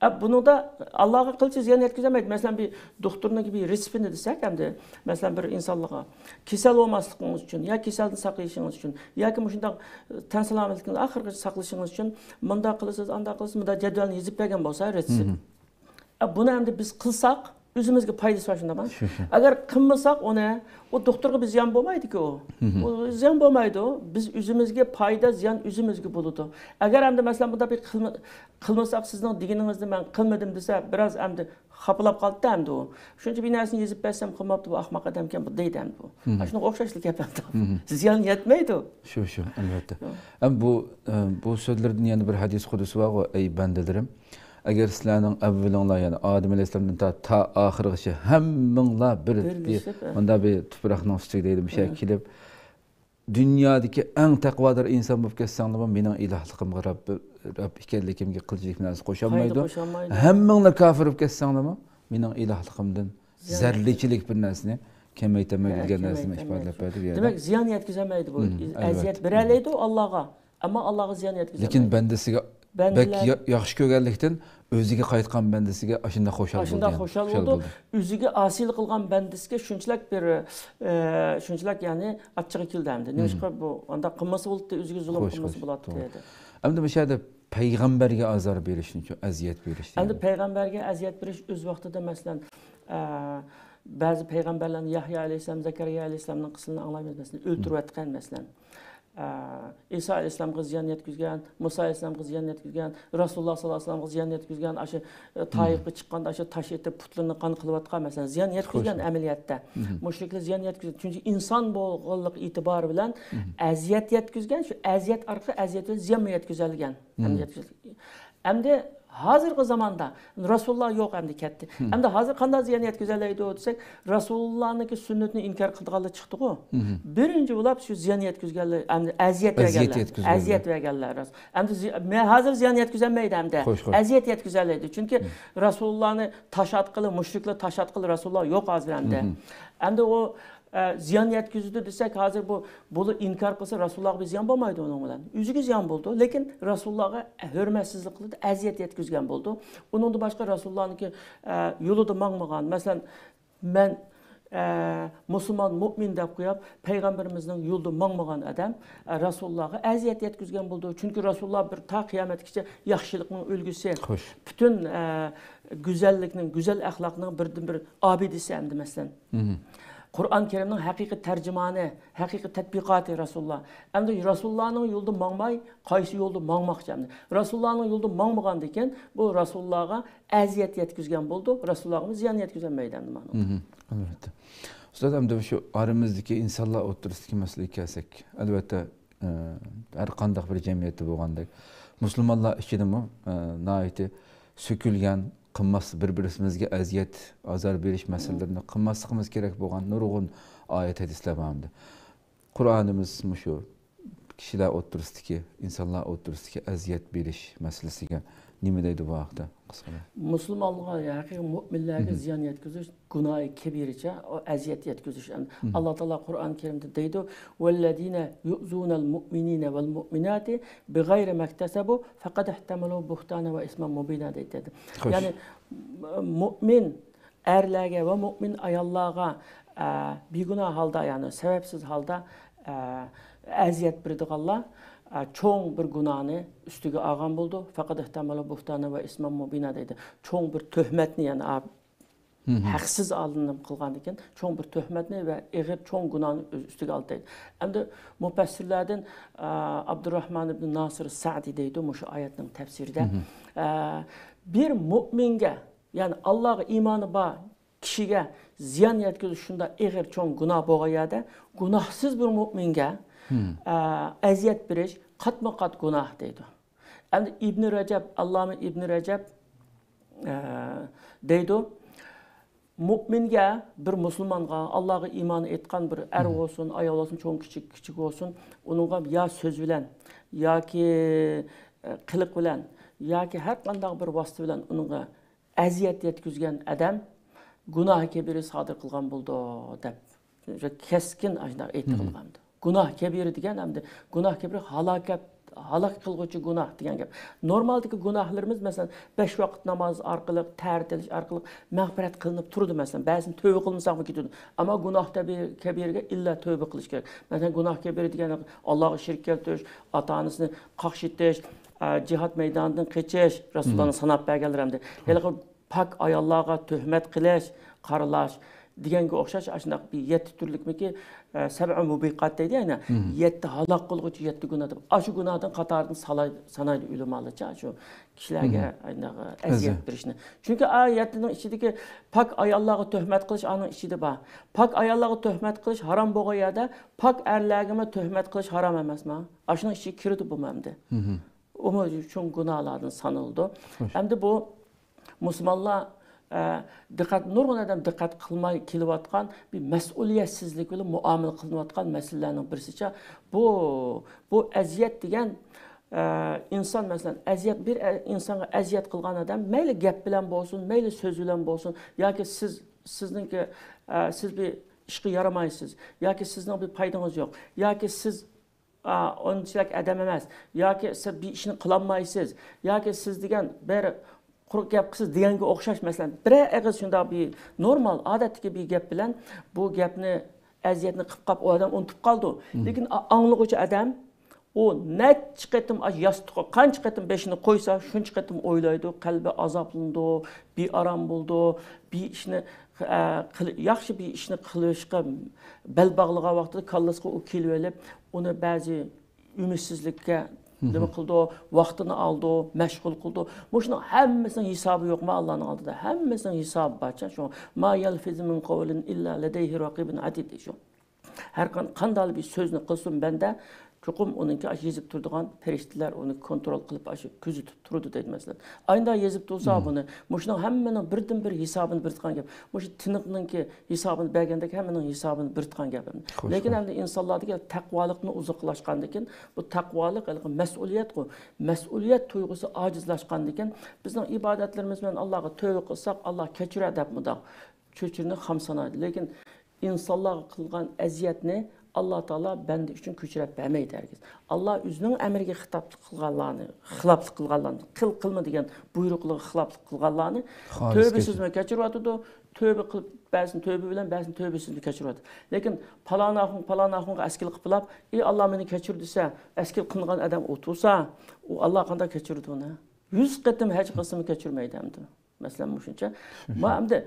ئە، بۇنىڭدا ئاللاغا قىلچە زىيان يەتكۈزەلمەيدۇ. مەسىلەن، بىر دوختۇرنىڭكى بىر رېتسېپىنى دېسەك ئەمدى، مەسىلەن، بىر ئىنسانلارغا كېسەل بولماسلىقىڭىز ئۈچۈن يا كېسەلدىن ساقىيىشىڭىز ئۈچۈن ياكى مۇشۇنداق تەن سالامەتلىكىڭىزنى ئاخىرغىچە ساقلىشىڭىز ئۈچۈن مۇنداق قىلىسىز، ئانداق قىلىسىز، مۇنداق جەدۋەلنى يېزىپ بەرگەن بولسا رېتسېپ. ئە، بۇنى ئەمدى بىز قىلساق، ئۆزىمىزگە پايدىسى بار، شۇنداقمۇ؟ شۇ، شۇ. ئەگەر قىلمىساق ئۇنى، ئۇ دوختۇرغا بىر زىيان بولمايدۇكى ئۇ. ئۇ زىيان بولمايدۇ. بىز ئۆزىمىزگە پايدا، زىيان ئۆزىمىزگە بولىدۇ. ئەگەر ئەمدى، مەسىلەن، بۇنداق بىر قىلما-، قىلمىساق، سىزنىڭ دېگىنىڭىزنى مەن قىلمىدىم دېسە، بىراز ئەمدى خاپىلاپ قالدى ئەمدى ئۇ. شۇنچە بىر نەرسىنى يېزىپ بەرسەم، قىلماپتۇ، بۇ ئەخمەق ئادەمكەن، بۇ دەيدۇ ئەمدى ئۇ. شۇنىڭغا ئوخشاشلا گەپ ئەمدى. زىيان يەتمەيدۇ. شۇ، شۇ، ئەلۋەتتە. ئەم بۇ، ئە، بۇ سۆزلىرىدىن يەنە بىر ھەدىس قۇدسى بارغۇ، ئەي بەندىلىرىم. ئەگەر سىلەرنىڭ ئەۋۋىلىڭلار، يەنى ئادەم ئەلەيھىسسالامدىن تا، تا ئاخىرغىچە ھەممىڭلار بىر، بىر، مۇنداق بىر تۇپراقنىڭ ئۈستىگە دەيدۇ، مۇشۇ يەرگە كېلىپ، دۇنيادىكى ئەڭ تەقۋادار ئىنسان بولۇپ كەتسەڭلارمۇ، مېنىڭ ئىلاھلىقىمغا رەب، رەب ئىكەنلىكىمگە قىلچىلىك نەرسە قوشالمايدۇ. ھەممىڭلار كاپىر بولۇپ كەتسەڭلارمۇ، مېنىڭ ئىلاھلىقىمدىن زەررىچىلىك بىر نەرسىنى كېمەيتەلمەيدۇ دېگەن نەرسىنى ئىپادىلەپ بەردى بۇ يەردە. دېمەك، زىيان يەتكۈزەلمەيدۇ بۇ. ئەزىيەت بېرەلەيدۇ ئاللاغا. ئەمما ئاللاغا زىيان يەتكۈزەلمەيدۇ. لېكىن بەندىسىگە بەك يا-، ياخشى كۆرگەنلىكتىن، ئۆزىگە قايتقان بەندىسىگە ئاشۇنداق خۇشال بولىدۇ. ئاشۇنداق خۇشال بولىدۇ. ئۆزىگە ئاسىيلىق قىلغان بەندىسىگە شۇنچىلىك بىر، ئە، شۇنچىلىك، يەنى، ئاچچىقى كېلىدۇ ئەمدى. نېمىشقا بۇ ئانداق قىلمىسا بولاتتى، ئۆزىگە زۇلۇم قىلمىسا بولاتتى دېدى. ئەمدى مۇشۇ يەردە پەيغەمبەرگە ئازار بېرىشنىچۇ، ئەزىيەت بېرىش دېگەن. ئەمدى پەيغەمبەرگە ئەزىيەت بېرىش ئۆز ۋاقتىدا، مەسىلەن، ئە، بەزى پەيغەمبەرلەرنى، يەھيا ئەلەيھىسسالام، زەكەرىيا ئەلەيھىسسالامنىڭ قىسسىسىنى ئاڭلايمىز، مەسىلەن، ئۆلتۈرۈۋەتكەن، مەسىلەن. ئە، ئىسا ئەلەيھىسسالامغا زىيان يەتكۈزگەن، مۇسا ئەلەيھىسسالامغا زىيان يەتكۈزگەن، رەسۇلۇللا ساللاللاھۇ ئەلەيھى ۋەسەللەمگە زىيان يەتكۈزگەن، ئاشۇ، ئە، تائىفقا چىققاندا ئاشۇ تاش ئېتىپ پۇتلىرىنى قان قىلىۋاتقان، مەسىلەن، زىيان يەتكۈزگەن ئەمەلىيەتتە. مۇشرىكلار زىيان يەتكۈزگەن. چۈنكى ئىنسان بولغانلىقى ئېتىبارى بىلەن ئەزىيەت يەتكۈزگەن، شۇ ئەزىيەت ئارقىلىق ئەزىيەت بىلەن زىيانمۇ يەتكۈزەلىگەن. ئەمدى ھازىرقى زاماندا رەسۇلۇللا يوق، ئەمدى كەتتى. ئەمدى ھازىر قانداق زىيان يەتكۈزەلەيدۇ دېسەك، رەسۇلۇللانىڭكى سۈننىتىنى ئىنكار قىلىدىغانلار چىقتىغۇ. بىرىنچى بولۇپ شۇ زىيان يەتكۈزگەنلەر، ئەمدى ئەزىيەت بەرگەنلەر. ئەزىيەت يەتكۈزگەنلەر. ئەزىيەت بەرگەنلەر. ئەمدى زى-، مە-، ھازىر زىيان يەتكۈزەلمەيدۇ ئەمدى. ئەزىيەت يەتكۈزەلەيدۇ. چۈنكى رەسۇلۇللانى تاش ئاتقىلى، مۇشرىكلار تاش ئاتقىلى رەسۇلۇللا يوق ھازىر ئەمدى. ئەمدى ئۇ ئە، زىيان يەتكۈزدى دېسەك، ھازىر بۇ، بۇلار ئىنكار قىلسا، رەسۇلۇللاغا بىر زىيان بولمايدۇ ئۇنىڭ بىلەن. ئۆزىگە زىيان بولىدۇ، لېكىن رەسۇلۇللاغا ھۆرمەتسىزلىك قىلىدۇ، ئەزىيەت يەتكۈزگەن بولىدۇ. ئۇنىڭدىن باشقا رەسۇلۇللانىڭكى، ئە، يولىدا ماڭمىغان، مەسىلەن، مەن، ئە، مۇسۇلمان، مۇئمىن دەپ قويۇپ، پەيغەمبىرىمىزنىڭ يولىدا ماڭمىغان ئادەم، ئە، رەسۇلۇللاغا ئەزىيەت يەتكۈزگەن بولىدۇ. چۈنكى رەسۇلۇللا بىر تا قىيامەتكىچە ياخشىلىقنىڭ ئۈلگىسى. خوش. پۈتۈن، ئە، گۈزەللىكنىڭ، گۈزەل ئەخلاقنىڭ بىردىنبىر ئابىدىسى ئەمدى، مەسىلەن. مھم. قۇرئان كەرىمنىڭ ھەقىقىي تەرجىمانى، ھەقىقىي تەتبىقاتى رەسۇلۇللا. ئەمدى رەسۇلۇللانىڭ يولىدا ماڭماي، قايسى يولدا ماڭماقچى ئەمدى؟ رەسۇلۇللانىڭ يولىدا ماڭمىغاندىكىن، بۇ رەسۇلۇللاغا ئەزىيەت يەتكۈزگەن بولىدۇ، رەسۇلۇللاغىمۇ زىيان يەتكۈزەلمەيدۇ ئەمدى مانا. مھم، ئەلۋەتتە. ئۇستاز، ئەمدى شۇ ئارىمىزدىكى ئىنسانلار ئوتتۇرىسىدىكى مەسىلىگە كەلسەك، ئەلۋەتتە، ئە، ھەر قانداق بىر جەمئىيەتتە بولغاندەك، مۇسۇلمانلار ئىچىدىمۇ، ئە، ناھايىتى سۆكۈلگەن، قىلماس-، بىر-بىرىمىزگە ئەزىيەت، ئازار بېرىش مەسىلىلىرىنى قىلماسلىقىمىز كېرەك بولغان نۇرغۇن ئايەت، ھەدىسلەر بار ئەمدى. قۇرئانىمىز مۇشۇ كىشىلەر ئوتتۇرىسىدىكى، ئىنسانلار ئوتتۇرىسىدىكى ئەزىيەت بېرىش مەسىلىسىگە نېمە دەيدۇ بۇ ھەقتە؟ قىسقىچە. مۇسۇلمانلارغا، ھەقىقىي مۇئمىنلەرگە مھم. زىيان يەتكۈزۈش گۇناھى كەبىرىچە، ئۇ ئەزىيەت يەتكۈزۈش. مھم. ئاللا تائالا قۇرئان كەرىمدە دەيدۇ، «ۋەللەزىنە يۇئزۇنەل مۇئمىنىنە ۋەل مۇئمىناتى بىغەيرى مەكتەسەبۇ فەقەد ئىھتەمەلۇ بۇھتانە ۋە ئىسمەن مۇبىنا» دەيدۇ. خوش. يەنى، مۇئمىن ئەرلەرگە ۋە مۇئمىن ئاياللارغا، ئە، بىگۇناھ ھالدا، يەنى سەۋەبسىز ھالدا، ئە، ئەزىيەت بېرىدىغانلار، ئە، چوڭ بىر گۇناھنى ئۈستىگە ئالغان بولىدۇ. فەقەد ئىھتەمەلۇ بۇھتانە ۋە ئىسمەن مۇبىنا دەيدۇ. چوڭ بىر تۆھمەتنى، يەنى، ئا، مھم. ھەقسىز ئالدىنىپ قىلغاندىكىن، چوڭ بىر تۆھمەتنى ۋە ئېغىر چوڭ گۇناھنى ئۆز ئۈستىگە ئالدى دەيدۇ. ئەمدى مۇپەسسىرلەردىن، ئا، ئابدۇرراھمان ئىبن ناسىر سەئدى دەيدۇ مۇشۇ ئايەتنىڭ تەپسىرىدە. مھم. ئە، بىر مۇئمىنگە، يەنى ئاللاغا ئىمانى بار كىشىگە زىيان يەتكۈزۈش شۇنداق ئېغىر چوڭ گۇناھ بولغان يەردە، گۇناھسىز بىر مۇئمىنگە، مھم. ئە، ئەزىيەت بېرىش قاتمۇ قات گۇناھ دەيدۇ. ئەمدى ئىبنى رەجەب، ئاللاما ئىبنى رەجەب، ئە، دەيدۇ، مۇئمىنگە، بىر مۇسۇلمانغا، ئاللاغا ئىمان ئېيتقان بىر ئەر مھم. بولسۇن، ئايال بولسۇن، چوڭ كىچىك، كىچىك بولسۇن، ئۇنىڭغا يا سۆز بىلەن ياكى، ئە، قىلىق بىلەن ياكى ھەر قانداق بىر ۋاسىتە بىلەن ئۇنىڭغا ئەزىيەت يەتكۈزگەن ئادەم گۇناھ كەبىرە سادىر قىلغان بولىدۇ، دەپ كەسكىن ئاشۇنداق ئېيتىلغانىدى. گۇناھ كەبىرە دېگەن ئەمدى، گۇناھ كەبىرە ھالاكەت، ھالاك قىلغۇچى گۇناھ دېگەن گەپ. نورمالدىكى گۇناھلىرىمىز، مەسىلەن، بەش ۋاقىت ناماز ئارقىلىق، تەھارەت ئېلىش ئارقىلىق مەغپىرەت قىلىنىپ تۇرىدۇ، مەسىلەن. بەزىدە تۆۋە قىلمىساقمۇ كېتىدۇ. ئەمما گۇناھ تەبى-، كەبىرىگە ئىللا تۆۋە قىلىش كېرەك. مەسىلەن، گۇناھ كەبىرە دېگەن ئاللاغا شېرىك كەلتۈرۈش، ئاتا-ئانىسىنى قاقشىتىش، ئە، جىھاد مەيدانىدىن قېچىش، رەسۇلۇللانىڭ ساناپ بەرگەنلىرى ئەمدى. ھېلىقى پاك ئاياللارغا تۆھمەت قىلىش، قارىلاش دېگەنگە ئوخشاش ئاشۇنداق بىر يەتتە تۈرلۈكمىكى، ئە، سەبئۇ مۇبىقات دەيدۇ، يەنى يەتتە ھالاك قىلغۇچى يەتتە گۇناھ دەپ، ئاشۇ گۇناھنىڭ قاتارىدىن سالاي-، سانايدۇ ئۆلىمالارچە شۇ كىشىلەرگە ئەزىيەت بېرىشنى. چۈنكى ئا يەتتىنىڭ ئىچىدىكى پاك ئاياللارغا تۆھمەت قىلىش ئانىڭ ئىچىدە بار. پاك ئاياللارغا تۆھمەت قىلىش ھارام بولغان يەردە پاك ئەرلەرگىمۇ تۆھمەت قىلىش ھارام ئەمەسمۇ؟ ئاشۇنىڭ ئىچىگە كىرىدۇ بۇمۇ ئەمدى. ئۇمۇ چوڭ گۇناھلاردىن سانىلىدۇ. خوش. ئەمدى بۇ مۇسۇلمانلار، ئە، دىققەت، نۇرغۇن ئادەم دىققەت قىلماي كېلىۋاتقان بىر مەسئۇلىيەتسىزلىك بىلەن مۇئامىلە قىلىنىۋاتقان مەسىلىلەرنىڭ بىرسىچە، بۇ، بۇ ئەزىيەت دېگەن، ئە، ئىنسان، مەسىلەن، ئەزىيەت، بىر ئە-، ئىنسانغا ئەزىيەت قىلغان ئادەم مەيلى گەپ بىلەن بولسۇن، مەيلى سۆز بىلەن بولسۇن، ياكى سىز، سىزنىڭكى، ئە، سىز بىر ئىشقا يارىمايسىز، ياكى سىزنىڭ بىر پايدىڭىز يوق، ياكى سىز ئا، ئۇنچىلىك ئادەم ئەمەس، ياكى سىز بىر ئىشنى قىلالمايسىز، ياكى سىز دېگەن بىر قۇرۇق گەپ قىلسىز دېگەنگە ئوخشاش، مەسىلەن، بىرەر ئېغىز شۇنداق بىر نورمال، ئادەتتىكى بىر گەپ بىلەن بۇ گەپنى، ئەزىيەتنى قىلىپ قاپ، ئۇ ئادەم ئۇنتۇپ قالىدۇ. لېكىن ئا-، ئاڭلىغۇچى ئادەم ئۇ نەچچە قېتىم ئاشۇ ياستۇققا قانچە قېتىم بېشىنى قويسا، شۇنچە قېتىم ئويلايدۇ، قەلبى ئازابلىنىدۇ، بىئارام بولىدۇ، بىر ئىشنى، ئە، قىل-، ياخشى بىر ئىشنى قىلىۋېلىشقا بەل باغلىغان ۋاقتىدا كاللىسىغا ئۇ كېلىۋېلىپ، ئۇنى بەزى ئۈمىدسىزلىككە نېمە قىلىدۇ، ۋاقتىنى ئالىدۇ، مەشغۇل قىلىدۇ. مۇشۇنىڭ ھەممىسىنىڭ ھېسابى يوقمۇ ئاللانىڭ ئالدىدا؟ ھەممىسىنىڭ ھېسابى بارچە. شۇ، ما يەلفىزۇ مىن قەۋلىن ئىللا لەدەيھى رەقىبۇن ئەتىد دەيدۇ. ھەر قان-، قانداق بىر سۆزنى قىلسۇن بەندە، چوقۇم ئۇنىڭكى ئاشۇ يېزىپ تۇرىدىغان پەرىشتىلەر ئۇنى كونترول قىلىپ، ئاشۇ كۆزىتىپ تۇرىدۇ دەيدۇ، مەسىلەن. ئاينىدا يېزىپ تۇرسا بۇنى، مۇشۇنىڭ ھەممىنىڭ بىردىنبىر ھېسابىنى بېرىدىغان گەپ. مۇشۇ تىنىقنىڭكى ھېسابىنى بەرگەندەك ھەممىنىڭ ھېسابىنى بېرىدىغان گەپ. خوش، لېكىن خوش. ئەمدى ئىنسانلاردىكى تەقۋالىقنى ئۇزاقلاشقاندىكىن، بۇ تەقۋالىق ھېلىقى مەسئۇلىيەتقۇ، مەسئۇلىيەت تۇيغۇسى ئاجىزلاشقاندىكىن، بىزنىڭ ئىبادەتلىرىمىز بىلەن ئاللاغا تۆۋە قىلساق، ئاللا كەچۈرەر دەپ مۇنداق چۆچۈرىنى خام سانايدۇ. لېكىن ئىنسانلارغا قىلغان ئەزىيەتنى ئاللا تائالا بەندە ئۈچۈن كۆچۈرۈپ بەرمەيدۇ ھەرگىز. ئاللا ئۆزىنىڭ ئەمرىگە خىتابلىق قىلغانلارنى، خىلاپلىق قىلغانلارنى، قىل، قىلما دېگەن بۇيرۇقلىرىغا خىلاپلىق قىلغانلارنى خالىس تۆۋىسىزمۇ كەچۈرۈۋاتىدۇ، تۆبە قىلىپ، بەزىسىنى تۆبە بىلەن، بەزىسىنى تۆبىسىز بىلەن كەچۈرۈۋاتىدۇ. لېكىن پالان ئاخۇن، پالان ئاخۇنغا ئەسكىلىك قىلىپ، ئى ئاللا، مېنى كەچۈر دېسە، ئەسكىلىك قىلىنغان ئادەم ئولتۇرسا، ئۇ ئاللا قانداق كەچۈرىدۇ ئۇنى؟ يۈز قېتىم ھەج قىلسىمۇ كەچۈرمەيدۇ ئەمدى. مەسىلەن، مۇشۇنچە. ما ئەمدى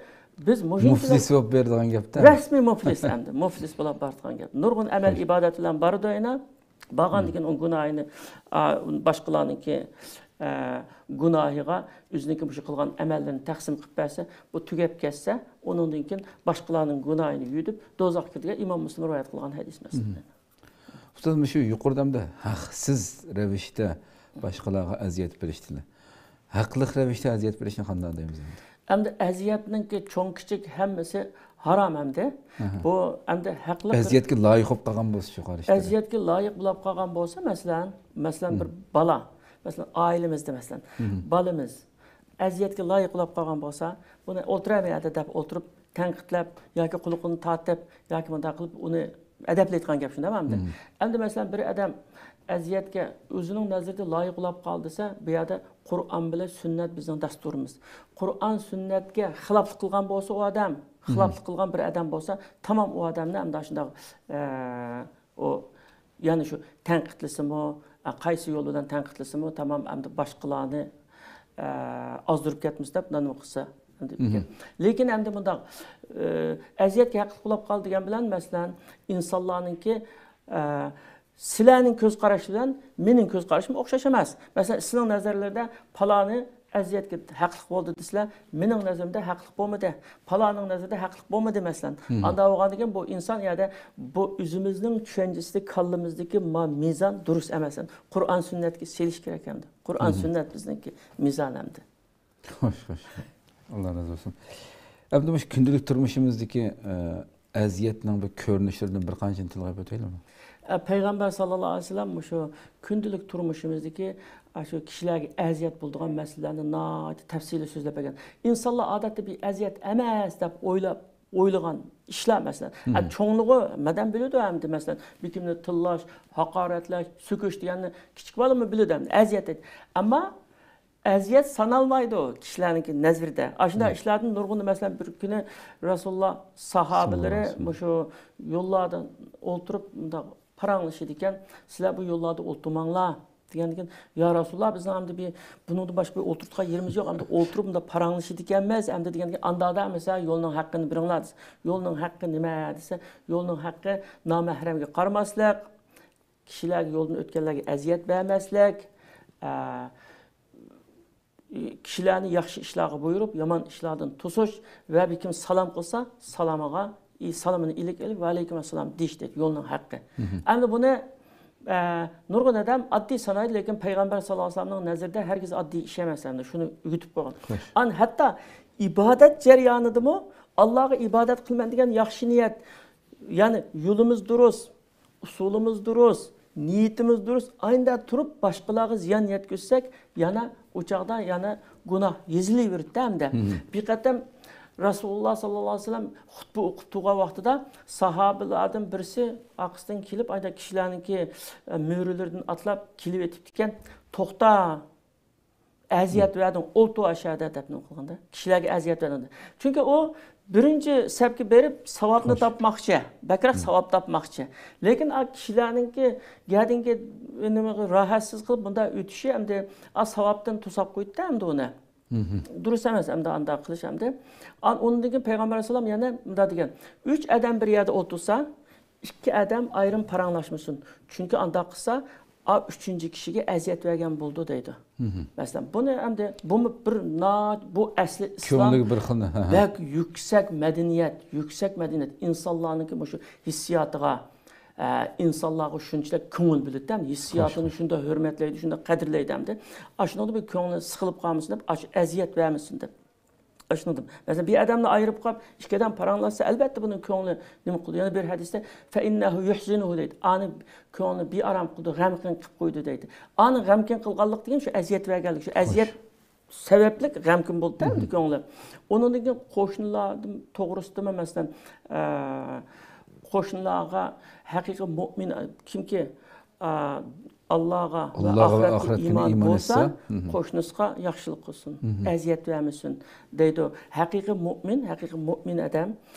بىز مۇشۇنچىلار مۇفلىس بولۇپ بېرىدىغان گەپتە. رەسمىي مۇفلىس ئەمدى. مۇفلىس بولۇپ بارىدىغان گەپ. نۇرغۇن ئەمەل، ئىبادەت بىلەن بارىدۇ ئەينە. بارغاندىن كېيىن ئۇ گۇناھىنى، ئا، باشقىلارنىڭكى، ئە، گۇناھىغا ئۆزىنىڭكى مۇشۇ قىلغان ئەمەللىرىنى تەقسىم قىلىپ بەرسە، بۇ تۈگەپ كەتسە، ئۇنىڭدىن كېيىن باشقىلارنىڭ گۇناھىنى يۇيۇپ، دوزاخقا كىرىدىغان ئىمام مۇسلىم رىۋايەت قىلغان ھەدىس مەسىلەن. ئۇستاز، مۇشۇ يۇقىرىدا ئەمدى ھەقسىز رەۋىشتە باشقىلارغا ئەزىيەت بېرىشتىن، ھەقلىق رەۋىشتە ئەزىيەت بېرىشنى قانداق دەيمىز ئەمدى؟ ئەمدى ئەزىيەتنىڭكى چوڭ كىچىك ھەممىسى ھارام ئەمدى. ئەھە. بۇ ئەمدى ھەقلىق ئەزىيەتكە لايىق بولۇپ قالغان بولسا شۇ قاراشتا. ئەزىيەتكە لايىق بولۇپ قالغان بولسا، مەسىلەن، مەسىلەن، بىر بالا، مەسىلەن، ئائىلىمىزدە، مەسىلەن، بالىمىز ئەزىيەتكە لايىق بولۇپ قالغان بولسا، بۇنى ئولتۇرە بۇ يەردە دەپ ئولتۇرۇپ، تەنقىدلەپ ياكى قۇلىقىنى تارتىپ ياكى مۇنداق قىلىپ ئۇنى ئەدەپلەيدىغان گەپ شۇنداقمۇ ئەمدى؟ ئەمدى مەسىلەن، بىر ئادەم ئەزىيەتكە ئۆزىنىڭ نەزىرىدە لايىق بولۇپ قالدى دېسە، بۇ يەردە قۇرئان بىلەن سۈننەت بىزنىڭ دەستۇرىمىز. قۇرئان سۈننەتكە خىلاپلىق قىلغان بولسا ئۇ ئادەم، خىلاپلىق قىلغان بىر ئادەم بولسا، تامام ئۇ ئادەمنى ئەمدى شۇنداق، ئە، ئۇ يەنە شۇ تەنقىدلىسىمۇ، ئە، قايسى يول بىلەن تەنقىدلىسىمۇ، تامام ئەمدى باشقىلارنى، ئە، ئازدۇرۇپ كەتمىسە دەپ نانۇ قىلسا. ئەمدى لېكىن ئەمدى مۇنداق، ئە، ئەزىيەتكە ھەقلىق بولۇپ قالدى دېگەن بىلەن، مەسىلەن، ئىنسانلارنىڭكى، ئە، سىلەرنىڭ كۆز قارىشى بىلەن مېنىڭ كۆز قارىشىم ئوخشاش ئەمەس. مەسىلەن، سىلەرنىڭ نەزەرلىرىدە پالانى ئەزىيەتكە ھەقلىق بولدى دېسىلەر، مېنىڭ نەزىرىمدە ھەقلىق بولمىدى، پالانىڭ نەزىرىدە ھەقلىق بولمىدى، مەسىلەن. ئانداق بولغاندىكىن بۇ ئىنسان يەردە بۇ ئۆزىمىزنىڭ چۈشەنچىسىدە، كاللىمىزدىكى ما مىزان دۇرۇس ئەمەس. قۇرئان سۈننەتكە سېلىش كېرەك ئەمدى. قۇرئان سۈننەت بىزنىڭكى مىزان ئەمدى. خوش، خوش. ئاللا رازى بولسۇن. ئەمدى مۇشۇ كۈندىلىك تۇرمۇشىمىزدىكى، ئە، ئەزىيەتنىڭ بىر كۆرۈنۈشلىرىدىن بىر قانچىنى تىلغا ئېلىپ ئۆتەيلىمۇ؟ ئە، پەيغەمبەر ساللاللاھۇ ئەلەيھى ۋەسەللەم مۇشۇ كۈندىلىك تۇرمۇشىمىزدىكى، ئە، شۇ كىشىلەرگە ئەزىيەت بولىدىغان مەسىلىلەرنى ناھايىتى تەپسىلىي سۆزلەپ بەرگەن. ئىنسانلار ئادەتتە بىر ئەزىيەت ئەمەس دەپ ئويلاپ، ئويلىغان ئىشلار، مەسىلەن. ئە، چوڭلۇقى مەدەم بىلىدۇ ئەمدى، مەسىلەن، بىر كىمنى تىللاش، ھاقارەتلەش، سۆكۈش دېگەننى كىچىك بالىمۇ بىلىدۇ ئەمدى، ئەزىيەت دەيدۇ. ئەمما ئەزىيەت سانالمايدۇ كىشىلەرنىڭكى نەزىرىدە. ئاشۇنداق ئىشلاردىن نۇرغۇنى، مەسىلەن، بىر كۈنى رەسۇلۇللا ساھابىلىرى مۇشۇ يوللاردا ئولتۇرۇپ مۇنداق پاراڭلىشىدىكەن، سىلەر بۇ يوللاردا ئولتۇرماڭلار دېگەندىكىن، يا رەسۇلۇللا، بىزنىڭ ئەمدى بىر بۇنىڭدىن باشقا بىر ئولتۇرىدىغان يېرىمىز يوق، ئەمدى ئولتۇرۇپ مۇنداق پاراڭلىشىدىكەنمىز ئەمدى دېگەندىكىن، ئاندا دېمىسە يولنىڭ ھەققىنى بېرىڭلار دېسە، يولنىڭ ھەققى نېمە دېسە، يولنىڭ ھەققى نامەھرەمگە قارىماسلىق، كىشىلەرگە يولدىن ئۆتكەنلەرگە ئەزىيەت بەرمەسلىك، ئە، كىشىلەرنى ياخشى ئىشلارغا بۇيرۇپ، يامان ئىشلاردىن توسۇش ۋە بىر كىم سالام قىلسا، سالامىغا، ئى، سالىمىنى ئىلىك ئېلىپ، ۋەئەلەيكۇم ئەسسالام دېيىش دەيدۇ، يولنىڭ ھەققى. ئەمدى بۇنى، ئە، نۇرغۇن ئادەم ئاددىي سانايدۇ، لېكىن پەيغەمبەر ساللاللاھۇ ئەلەيھى ۋەسەللەمنىڭ نەزىرىدە ھەرگىز ئاددىي ئىش ئەمەس، ئەمدى شۇنى ئۆگىتىپ قويغان. ئان ھەتتا ئىبادەت جەريانىدىمۇ ئاللاغا ئىبادەت قىلىمەن دېگەن ياخشى نىيەت، يەنى يولىمىز دۇرۇس، ئۇسۇلىمىز دۇرۇس، نىيىتىمىز دۇرۇس، ئاينىدا تۇرۇپ باشقىلارغا زىيان يەتكۈزسەك، يەنە ئۇ چاغدا يەنە گۇناھ يېزىلىۋېرىدۇ ئەمدى. بىر قېتىم رەسۇلۇللا ساللاللاھۇ ئەلەيھى ۋەسەللەم خۇتبە ئوقۇپ تۇرغان ۋاقتىدا ساھابىلاردىن بىرسى ئارقىسىدىن كېلىپ، ئايدا كىشىلەرنىڭكى، ئە، مۈرىلىرىدىن ئاتلاپ كېلىۋېتىپتىكەن. توختا، ئەزىيەت بەردىڭ، ئولتۇر ئاشۇ يەردە دەپ نېمە قىلغاندا، كىشىلەرگە ئەزىيەت بەردىڭ. چۈنكى ئۇ بىرىنچى سەپكە بېرىپ ساۋابنى تاپماقچى، بەكرەك ساۋاب تاپماقچى. لېكىن ئا كىشىلەرنىڭكى گەدىنكى نېمىگە راھەتسىز قىلىپ بۇنداق ئۆتۈشى ئەمدى ئا ساۋابتىن توساپ قويدى ئەمدى ئۇنى. دۇرۇس ئەمەس ئەمدى ئانداق قىلىش ئەمدى. ئان-، ئۇنىڭدىن كېيىن پەيغەمبەر ئەلەيھىسسالام يەنە مۇنداق دېگەن، ئۈچ ئادەم بىر يەردە ئولتۇرسا، ئىككى ئادەم ئايرىم پاراڭلاشمىسۇن. چۈنكى ئانداق قىلسا، ئا ئۈچىنچى كىشىگە ئەزىيەت بەرگەن بولىدۇ دەيدۇ. مەسىلەن، بۇنى ئەمدى، بۇمۇ بىر نا-، بۇ ئەسلى ئىسلام كۆڭلىگە بىر خىل، ھە، ھە. بەك يۈكسەك مەدەنىيەت، يۈكسەك مەدەنىيەت. ئىنسانلارنىڭكى مۇشۇ ھېسسىياتىغا، ئە، ئىنسانلارغا شۇنچىلىك كۆڭۈل بۆلىدۇ، ھېسسىياتىنى شۇنداق ھۆرمەتلەيدۇ، شۇنداق قەدىرلەيدۇ ئەمدى. ئاشۇنىڭدا بىر كۆڭلى سىقىلىپ قالمىسۇن دەپ، ئاشۇ ئەزىيەت بەرمىسۇن دەپ. ئاشۇنىڭدىن. مەسىلەن، بىر ئادەمنى ئايرىپ قويۇپ، ئىككى ئادەم پاراڭلاشسا، ئەلۋەتتە بۇنىڭ كۆڭلى نېمە قىلىدۇ؟ يەنە بىر ھەدىستە، فَإِنَّهُ يُحْزِنُهُ دەيدۇ. ئانى كۆڭلىنى بىئارام قىلىدۇ، غەمكىن قىلىپ قويىدۇ دەيدۇ. ئانى غەمكىن قىلغانلىق دېگەن شۇ ئەزىيەت بەرگەنلىك، شۇ ئەزىيەت سەۋەبلىك غەمكىن بولىدۇ ئەمدى كۆڭلى. ئۇنىڭدىن كېيىن قوشنىلار توغرىسىدىمۇ، مەسىلەن، ئە، قوشنىلارغا ھەقىقىي مۇئمىن، كىمكى ئاللاغا ۋە ئاللاغا ۋە ئاخىرەتكە ئاخىرەتكە ئىمان ئىمان بولسا، ئېيتسا، مھم. قوشنىسىغا ياخشىلىق قىلسۇن، مھم. ئەزىيەت بەرمىسۇن دەيدۇ. ھەقىقىي مۇئمىن، ھەقىقىي مۇئمىن ئادەم،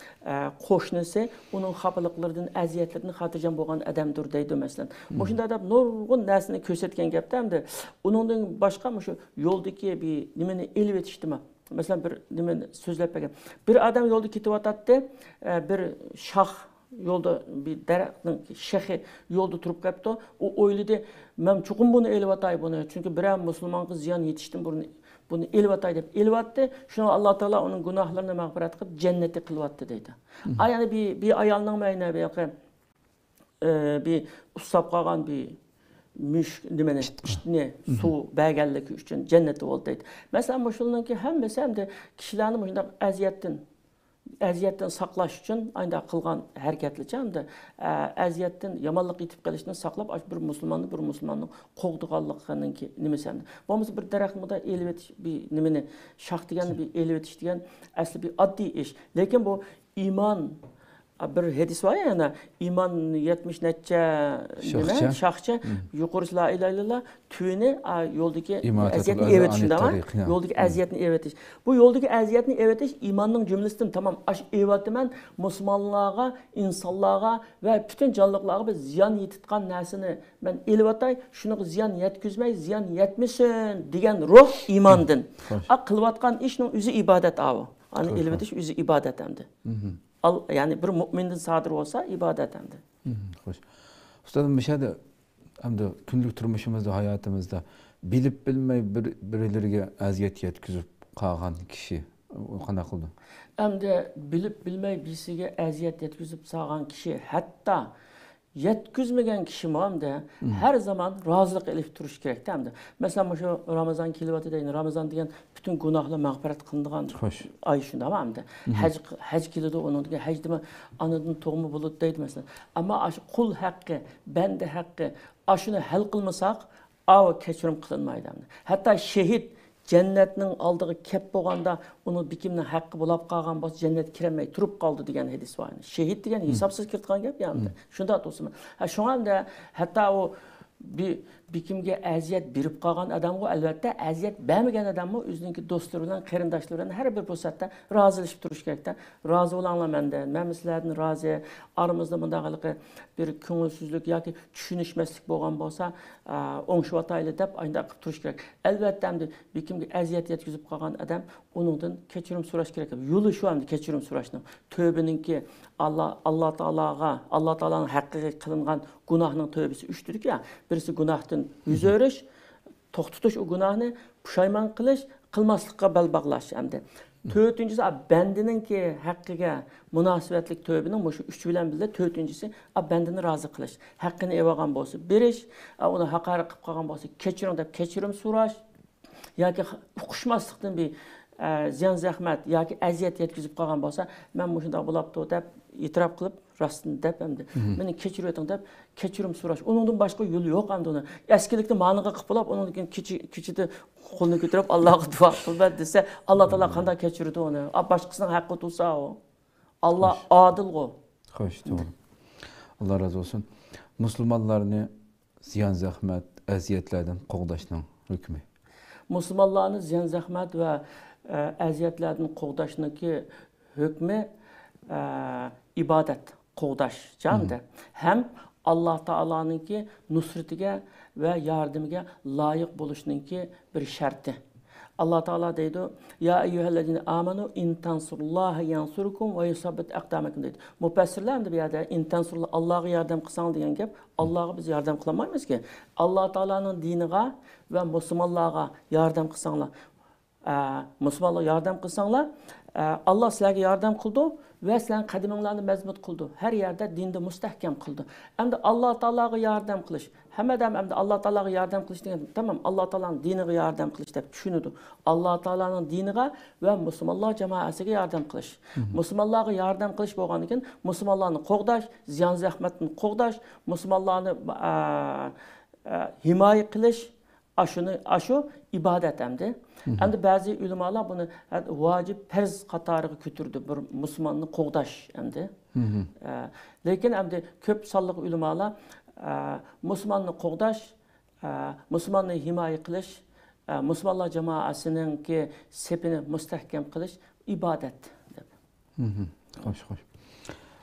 ئە، قوشنىسى ئۇنىڭ خاپىلىقلىرىدىن، ئەزىيەتلىرىدىن خاتىرجەم بولغان ئادەمدۇر دەيدۇ، مەسىلەن. مھم. مۇشۇنداق دەپ نۇرغۇن نەرسىنى كۆرسەتكەن گەپتە ئەمدى. ئۇنىڭدىن باشقا مۇشۇ يولدىكى بىر نېمىنى ئېلىۋېتىشتىمۇ؟ مەسىلەن، بىر نېمىنى سۆزلەپ بەرگەن. بىر ئادەم يولدا كېتىۋاتاتتى، ئە، بىر شاخ يولدا، بىر دەرەخنىڭ شېخى يولدا تۇرۇپ قېپتۇ. ئۇ ئويلىدى، مەن چوقۇم بۇنى ئېلىۋاتاي بۇنى، چۈنكى بىرەر مۇسۇلمانغا زىيان يېتىشتىن بۇرۇن بۇنى ئېلىۋاتاي دەپ ئېلىۋاتتى. شۇنىڭغا ئاللا تائالا ئۇنىڭ گۇناھلىرىنى مەغپىرەت قىلىپ، جەننەتكە قىلىۋاتتى دەيدۇ. مھم. ئا، يەنە بىر، بىر ئايالنىڭ مەينە بىر، ئە، بىر ئۇسساپ قالغان بىر مۈشۈك، نېمىنى، ئىتنى سۇ بەرگەنلىكى ئۈچۈن جەننەتتە بولدى دەيدۇ. مەسىلەن، مۇشۇنىڭكى ھەممىسى ئەمدى كىشىلەرنى مۇشۇنداق ئەزىيەتتىن، ئەزىيەتتىن ساقلاش ئۈچۈن ئانداق قىلغان ھەرىكەتلىرى ئەمدى، ئە، ئەزىيەتتىن، يامانلىق يېتىپ قېلىشتىن ساقلاپ، ئاشۇ بىر مۇسۇلماننى بىر مۇسۇلماننىڭ قوغدىغانلىقىنىڭكى نېمىسى ئەمدى. بولمىسا بىر دەرەخنى بۇنداق ئېلىۋېتىش، بىر نېمىنى، شاخ دېگەننى بىر ئېلىۋېتىش دېگەن ئەسلى بىر ئاددىي ئىش. لېكىن بۇ ئىمان، بىر ھەدىس بار يەنە، ئىمان يەتمىش نەچچە نېمە، شاخچە. شاخچە. مم. يۇقىرىسى لا ئىلاھە ئىللاللا، تۆۋىنى، ئا، يولدىكى ئەزىيەتنى ئېۋىتىش، شۇنداقمۇ؟ يولدىكى ئەزىيەتنى ئېۋىتىش. بۇ يولدىكى ئەزىيەتنى ئېۋىتىش ئىماننىڭ جۈملىسىدىن، تامام، ئاشۇ ئېۋىتىمەن، مۇسۇلمانلارغا، ئىنسانلارغا ۋە پۈتۈن جانلىقلارغا بىر زىيان يېتىتقان نەرسىنى مەن ئېلىۋاتاي، شۇنىڭغا زىيان يەتكۈزمەي، زىيان يەتمىسۇن دېگەن روھ ئىماندىن. خوش. ئا، قىلىۋاتقان ئىشنىڭ ئۆزى ئىبادەت ئاۋۇ. ئانى ئېلىۋېتىش ئۆزى ئىبادەت ئەمدى. مھم. ئال-، يەنى بىر مۆمىندىن سادىر بولسا ئىبادەت ئەمدى. مھم، خوش. ئۇستاز، مۇشۇ يەردە ئەمدى كۈندىلىك تۇرمۇشىمىزدا، ھاياتىمىزدا بىلىپ بىلمەي بىر، بىرلىرىگە ئەزىيەت يەتكۈزۈپ قالغان كىشى قانداق قىلىدۇ؟ ئەمدى بىلىپ بىلمەي بىرسىگە ئەزىيەت يەتكۈزۈپ سالغان كىشى، ھەتتا يەتكۈزمىگەن كىشىمۇ ئەمدى مھم. ھەر زامان رازىلىق ئېلىپ تۇرۇش كېرەكتە ئەمدى. مەسىلەن، مۇشۇ رامىزان كېلىۋاتىدۇ، رامىزان دېگەن پۈتۈن گۇناھلار مەغپىرەت قىلىنىدىغان خوش. ئاي شۇنداقمۇ ئەمدى؟ مھم. ھەج، ھەج كېلىدۇ، ئۇنىڭدىن كېيىن ھەجدىمۇ ئانىدىن تۇغما بولىدۇ دەيدۇ مەسىلەن. ئەمما ئاشۇ قۇل ھەققى، بەندە ھەققى، ئاشۇنى ھەل قىلمىساق، ئاۋۇ كەچۈرۈم قىلىنمايدۇ ئەمدى. ھەتتا شېھىت جەننەتنىڭ ئالدىغا كەپ بولغاندا، ئۇنىڭ بېكىمنىڭ ھەققى بولاپ قالغان بولسا، جەننەتكە كىرەلمەي تۇرۇپ قالىدۇ دېگەن ھەدىس بار. شېھىت دېگەن مم. ھېسابسىز كىرىدىغان گەپ يا ئەمدى. مم. شۇنداق تۇرسىمۇ. ھە، شۇڭا ئەمدى ھەتتا ئۇ بى-، بېكىمگە ئەزىيەت بېرىپ قالغان ئادەمغۇ، ئەلۋەتتە، ئەزىيەت بەرمىگەن ئادەممۇ ئۆزىنىڭكى دوستلىرى بىلەن، قېرىنداشلىرى بىلەن ھەر بىر پۇرسەتتە رازىلىشىپ تۇرۇش كېرەكتە. رازى بولۇڭلار مەندىن، مەنمۇ سىلەردىن رازى. ئارىمىزدا مۇنداق ھېلىقى بىر كۆڭۈلسىزلىك ياكى چۈشىنىشمەسلىك بولغان بولسا، ئا، ئوڭشىۋاتايلى دەپ ئانداق قىلىپ تۇرۇش كېرەك. ئەلۋەتتە، ئەمدى بېكىمگە ئەزىيەت يەتكۈزۈپ قالغان ئادەم ئۇنىڭدىن كەچۈرۈم سوراش كېرەك. يولى شۇ ئەمدى كەچۈرۈم سوراشنىڭ. تۆبىنىڭكى ئاللا، ئاللا تائالاغا، ئاللا تائالانىڭ ھەققىگە قىلىنغان گۇناھنىڭ تۆبىسى ئۈچ دېدۇكى، بىرسى گۇناھتىن يۈز ئۆرۈش، توختىتىش ئۇ گۇناھنى، پۇشايمان قىلىش، قىلماسلىققا بەل باغلاش ئەمدى. تۆتىنچىسى، ئا، بەندىنىڭكى ھەققىگە مۇناسىۋەتلىك تۆبىنىڭ مۇشۇ ئۈچ بىلەن بىللە تۆتىنچىسى، ئا، بەندىنى رازى قىلىش. ھەققىنى ئېلىۋالغان بولسا بېرىش، ئا، ئۇنى ھاقارەت قىلىپ قالغان بولسا كەچۈرۈڭ دەپ كەچۈرۈم سوراش. ياكى ئۇقۇشماسلىقتىن بىر، ئە، زىيان زەخمەت ياكى ئەزىيەت يەتكۈزۈپ قالغان بولسا، مەن مۇشۇنداق بولاپتۇ دەپ ئېتىراپ قىلىپ، راستىنى دەپ ئەمدى، مېنى كەچۈرۈۋېتىڭ دەپ كەچۈرۈم سوراش. ئۇنىڭدىن باشقا يول يوق ئەمدى ئۇنى. ئەسكىلىكنى مانىغا قىلىپ بولاپ، ئۇنىڭدىن كېيىن كېچە-، كېچىدە قولنى كۆتۈرۈپ، ئاللاغا دۇئا قىلىمەن دېسە، ئاللا تائالا قانداق كەچۈرىدۇ ئۇنى؟ ئا، باشقىسىنىڭ ھەققى تۇرسا ئۇ. ئاللا ئادىلغۇ. خوش، توغرا. ئاللا رازى بولسۇن. مۇسۇلمانلارنى زىيان-زەخمەت، ئەزىيەتلەردىن قوغداشنىڭ ھۆكمى. مۇسۇلمانلارنى زىيان-زەخمەت ۋە، ئە، ئەزىيەتلەردىن قوغداشنىڭكى ھۆكمى، ئە، ئىبادەت، قوغداش جانىدە. ھەم ئاللا تائالانىڭكى نۇسرىتىگە ۋە ياردىمىگە لايىق بولۇشنىڭكى بىر شەرتى. ئاللا تائالا دەيدۇ، يا ئەييۇھەللەزىنە ئامەنۇ ئىن تەنسۇرۇللاھە يەنسۇركۇم ۋە يۇسەببىت ئەقدامەكۇم دەيدۇ. مۇپەسسىرلەر ئەمدى بۇ يەردە ئىن تەنسۇرۇللا، ئاللاغا ياردەم قىلساڭ دېگەن گەپ. ئاللاغا بىز ياردەم قىلالمايمىزكى. ئاللا تائالانىڭ دىنىغا ۋە مۇسۇلمانلارغا ياردەم قىلساڭلار. ئە، مۇسۇلمانلارغا ياردەم قىلساڭلار، ئە، ئاللا سىلەرگە ياردەم قىلىدۇ ۋە سىلەرنىڭ قەدىمىڭلارنى مەزمۇت قىلىدۇ. ھەر يەردە دىندا مۇستەھكەم قىلىدۇ. ئەمدى ئاللا تائالاغا ياردەم قىلىش. ھەممە ئادەم ئەمدى ئاللا تائالاغا ياردەم قىلىش دېگەن، تامام، ئاللا تائالانىڭ دىنىغا ياردەم قىلىش دەپ چۈشىنىدۇ. ئاللا تائالانىڭ دىنىغا ۋە مۇسۇلمانلار جامائەسىگە ياردەم قىلىش. مۇسۇلمانلارغا ياردەم قىلىش بولغاندىن كېيىن، مۇسۇلمانلارنى قوغداش، زىيان-زەخمەتتىن قوغداش، مۇسۇلمانلارنى، ئە، ئە، ھىمايە قىلىش، ئاشۇنى، ئاشۇ ئىبادەت ئەمدى. ئەمدى بەزى ئۆلىمالار بۇنى ۋاجىپ پەرز قاتارىغا كۆتۈردى، بىر مۇسۇلماننى قوغداش ئەمدى. ئە، لېكىن ئەمدى كۆپ سانلىق ئۆلىمالار، ئە، مۇسۇلماننى قوغداش، ئە، مۇسۇلماننى ھىمايە قىلىش، ئە، مۇسۇلمانلار جامائەسىنىڭكى سېپىنى مۇستەھكەم قىلىش ئىبادەت، دەپ. مھم. خوش، خوش.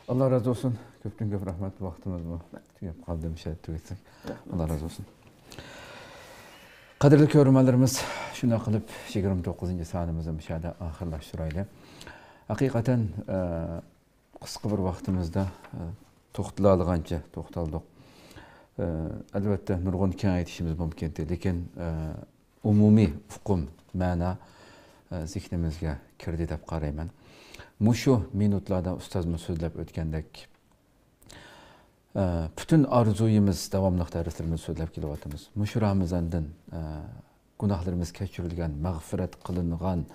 ئاللا رازى بولسۇن. كۆپتىن كۆپ رەھمەت. ۋاقتىمىزمۇ تۈگەپ قالدى. مۇشۇ يەردە تۈگەتسەك. رەھمەت. ئاللا رازى بولسۇن. قەدىرلىك كۆرۈرمەنلىرىمىز، شۇنداق قىلىپ يىگىرمە توققۇزىنچى سانىمىزنى مۇشۇ يەردە ئاخىرلاشتۇرايلى. ھەقىقەتەن، ئە، قىسقا بىر ۋاقتىمىزدا، ئە، توختىلالىغانچە توختالدۇق. ئە، ئەلۋەتتە، نۇرغۇن كېڭەيتىشىمىز مۇمكىنتى، لېكىن، ئە، ئومۇمىي ئۇقۇم، مەنا، ئە، زېھنىمىزگە كىردى دەپ قارايمەن. مۇشۇ مىنۇتلاردا ئۇستازمۇ سۆزلەپ ئۆتكەندەك، ئە، پۈتۈن ئارزۇيىمىز، داۋاملىق دەرسلىرىمىزدە سۆزلەپ كېلىۋاتىمىز. مۇشۇ رامىزاندىن، ئە، گۇناھلىرىمىز كەچۈرۈلگەن، مەغپىرەت قىلىنغان،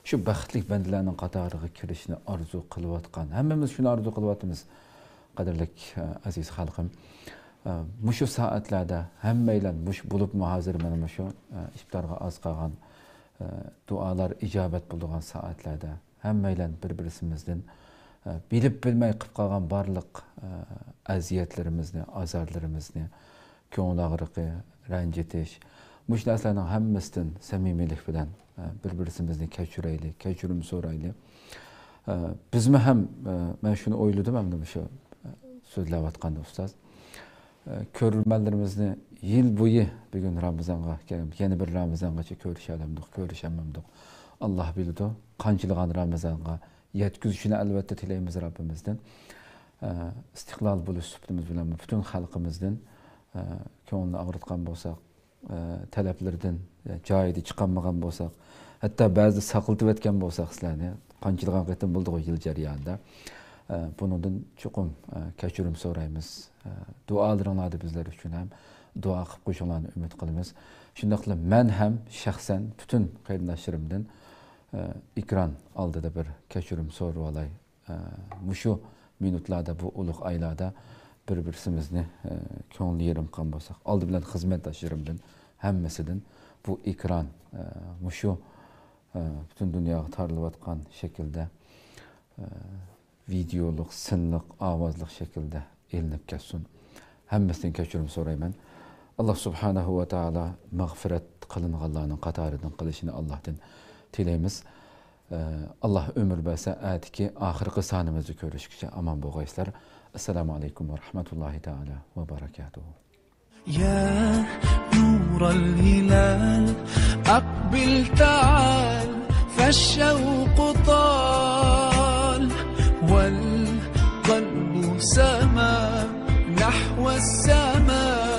شۇ بەختلىك بەندىلەرنىڭ قاتارىغا كىرىشنى ئارزۇ قىلىۋاتقان، ھەممىمىز شۇنى ئارزۇ قىلىۋاتىمىز، قەدىرلىك، ئە، ئەزىز خەلقىم. ئە، مۇشۇ سائەتلەردە ھەممەيلەن مۇشۇ بولۇپمۇ ھازىر مانا مۇشۇ، ئە، ئىپتارغا ئاز قالغان، ئە، دۇئالار ئىجابەت بولىدىغان سائەتلەردە ھەممەيلەن بىر-بىرسىمىزدىن، ئە، بىلىپ بىلمەي قىلىپ قالغان بارلىق، ئە، ئەزىيەتلىرىمىزنى، ئازارلىرىمىزنى، كۆڭۈل ئاغرىقى، رەنجىتىش، مۇشۇ نەرسىلەرنىڭ ھەممىسىدىن سەمىمىيلىك بىلەن، ئە، بىر-بىرسىمىزنى كەچۈرەيلى، كەچۈرۈم سورايلى. ئە، بىزمۇ ھەم، ئە، مەن شۇنى ئويلىدىم ئەمدى مۇشۇ، ئە، سۆزلەۋاتقاندا ئۇستاز. ئە، كۆرۈرمەنلىرىمىزنى يىل بويى بۈگۈن رامىزانغا، يەنە بىر رامىزانغىچە كۆرۈشەلەمدۇق، كۆرۈشەلمەمدۇق. ئاللا بىلىدۇ، قانچىلىغان رامىزانغا يەتكۈزۈشىنى ئەلۋەتتە تىلەيمىز رەببىمىزدىن. ئە، ئىستىقلال بولۇش سۈپىتىمىز بىلەن پۈتۈن خەلقىمىزدىن، ئە، كۆڭلىنى ئاغرىتقان بولساق، ئە، تەلەپلىرىدىن، ئە، جايىدا چىقالمىغان بولساق، ھەتتا بەزىدە ساقلىتىۋەتكەن بولساق سىلەرنى، قانچىلىغان قېتىم بولدىغۇ يىل جەريانىدا، ئە، بۇنىڭدىن چوقۇم، ئە، كەچۈرۈم سورايمىز. ئە، دۇئالىرىڭلاردا بىزلەر ئۈچۈن ھەم دۇئا قىلىپ قويۇشۇڭلارنى ئۈمىد قىلىمىز. شۇنداقلا مەن ھەم شەخسەن پۈتۈن قېرىنداشلىرىمدىن، ئە، ئېكران ئالدىدا بىر كەچۈرۈم سورىۋالاي. ئە، مۇشۇ مىنۇتلاردا، بۇ ئۇلۇغ ئايلاردا بىر-بىرسىمىزنى، ئە، كۆڭلى يېرىم قىلغان بولساق، ئالدى بىلەن خىزمەتداشلىرىمدىن، ھەممىسىدىن بۇ ئېكران، ئە، مۇشۇ، ئە، پۈتۈن دۇنياغا تارىلىۋاتقان شەكىلدە، ئە، ۋىدېئولۇق، سىنلىق، ئاۋازلىق شەكىلدە ئېلىنىپ كەتسۇن. ھەممىسىدىن كەچۈرۈم سورايمەن. ئاللا سۇبھانەھۇ ۋە تائالا مەغپىرەت قىلىنغانلارنىڭ قاتارىدىن قىلىشىنى ئاللاھتىن تىلەيمىز. ئە، ئاللا ئۆمۈر بەرسە، ئەتىكى ئاخىرقى سانىمىزدا كۆرۈشكىچە ئامان بولغايسىلەر. ئەسسالامۇ ئەلەيكۇم ۋە رەھمەتۇللاھى تائالا ۋە بەرەكاتۇھۇ. يا نور الهلال، أقبل تعال، فالشوق طال، والقلب سما نحو السماء.